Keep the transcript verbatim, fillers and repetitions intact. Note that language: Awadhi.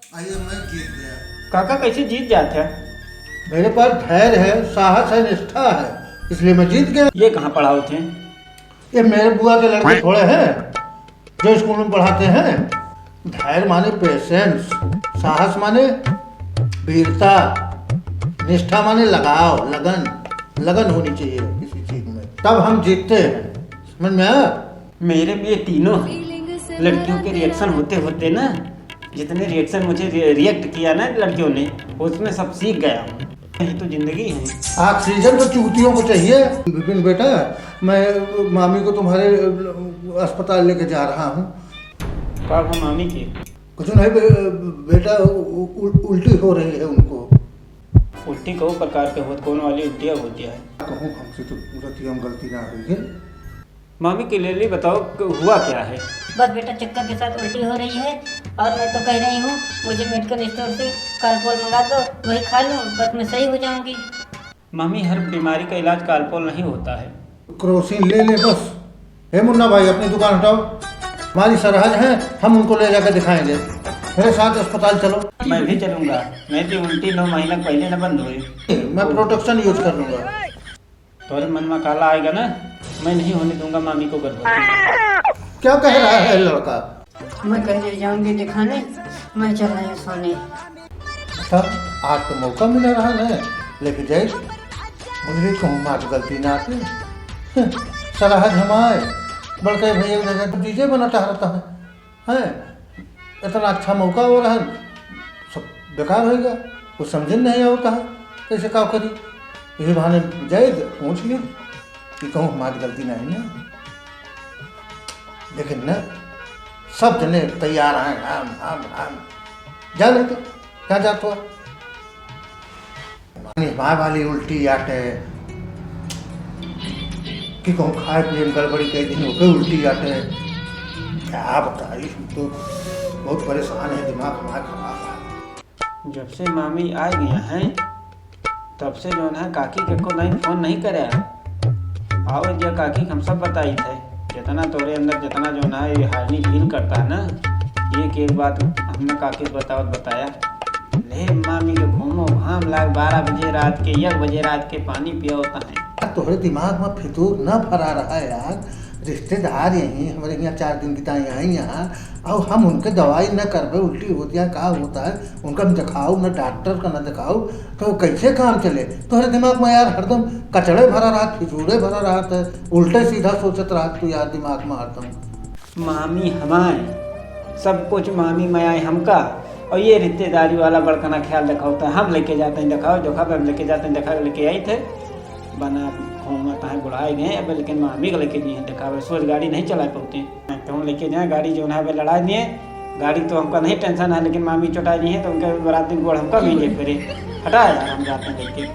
आइए, मैं जीत गया। काका कैसे जीत जात है? मेरे पास धैर्य है, साहस है, निष्ठा है, इसलिए मैं जीत गया। ये कहाँ पढ़ावत हैं? ये मेरे बुआ के लड़के थोड़े हैं जो स्कूल में पढ़ाते हैं। धैर्य माने पेशेंस, साहस माने वीरता, निष्ठा माने लगाव, लगन। लगन होनी चाहिए किसी चीज में, तब हम जीतते हैं। समझ में आया? मेरे में ये तीनों हैं। लड़कियों के रिएक्शन होते होते ना, जितने रिएक्शन मुझे रि-, रिएक्ट किया ना लड़कियों ने, उसमें सब सीख गया हूँ। यही तो जिंदगी है। ऑक्सीजन तो चूतियों को चाहिए। विपिन बेटा, मैं मामी को तुम्हारे अस्पताल लेके जा रहा हूँ। का हुआ मामी के? कुछ नहीं बे-, बेटा, उ-, उ-, उल्टी हो रही है उनको। उल्टी कौ प्रकार के होत, कौन वाली उल्टियाँ होती है? कहूँ हमसे तो रतिया में गलती ना हुई है। मामी, क्लियरली बताओ कि हुआ क्या है? बस बेटा, चक्कर के साथ उल्टी हो रही है और मैं तो कह रही हूँ, मुझे मेडिकल स्टोर से कालपोल मंगा दो, वही खा लूँ, बस मैं सही हो जाऊँगी। मामी, हर बीमारी का इलाज कालपोल नहीं होता है। क्रोसिन ले ले बस। हे मुन्ना भाई, अपनी दुकान हटाओ, हमारी सरहज है, हम उनको ले जाकर दिखाएंगे। मेरे साथ अस्पताल चलो। मैं भी चलूँगा, मेरी उल्टी नौ महीना पहले न बंद हुई। मैं प्रोटेक्शन यूज कर लूँगा। तोरे मन में काला आएगा ना, मैं नहीं होने दूंगा मामी को गर्भवती। क्या कह रहा है लड़का? मैं कहीं नहीं जाऊंगी दिखाने, मैं चल रही हूँ सोने। अच्छा, आज तो मौका मिला रहा ना, लेके जाए। मुझे कहूँ माँ की गलती ना आती। सरहज हमारे बड़के भैया के जगह डीजे बना टहरता है। हैं? इतना अच्छा मौका हो रहा है, सब बेकार होइगा। कुछ समझे नहीं आवता है, कैसे का करी। यही बहाने जाए, पूछ ली कि कहूँ हमारी गलती नहीं ना। लेकिन ना, सब जने तैयार हैं, हम, हम, हम। जा लेके, क्या जात हुआ? मानी हमार वाली उल्टी आटे कि कहूँ खाए पिए में गड़बड़ी कई दिन ओके उल्टी आटे। क्या बताई, हम तो बहुत परेशान है, दिमाग हमारा खराब है। जब से मामी आ गया है, तब से जौन है काकी के को लाइन फोन नहीं करे। आओ जे काकी के हम सब बताई थे, जितना तोरे अंदर जितना जौन है ये हानि फील करता है ना, एक एक बात हमने काकी से बतावत बताया। ले मामी के घूमो घाम लाग, बारह बजे रात के, एक बजे रात के पानी पियो तहें। तोहरे दिमाग में फितूर न भरा रहा यार, रिश्तेदार यहीं हमरे यहाँ चार दिन की ताई आई यहाँ, और हम उनके दवाई न करबे, उल्टी होती है, का होता है, उनका हम दिखाओ, न डॉक्टर का न दिखाओ, तो कैसे काम चले? तोहरे दिमाग में यार हरदम कचड़े भरा रहत, फिजूरे भरा रहत है, उल्टे सीधा सोचत रहत तू यार दिमाग में हरदम। मामी हमाए, सब कुछ मामी मयाए हमका, और ये रिश्तेदारी वाला बड़कना ख्याल दिखाओ, तो हम लेके जाते हैं दिखाओ, जो खबर लेके जाते हैं दिखाओ, लेके आई थे, बना घूमत हैं बुढ़ाए गए अब, लेकिन मामी के लेके जी हैं दिखाओ, सोच गाड़ी नहीं चला पाते। तो हम लेके जाए गाड़ी जो है लड़ा दिए, गाड़ी तो हमका नहीं टेंशन है, लेकिन मामी चोटा जी हैं तो उनके रात दिन गोड़ हमका भी जे फिरे। हटा यार, हम जाते हैं लेके।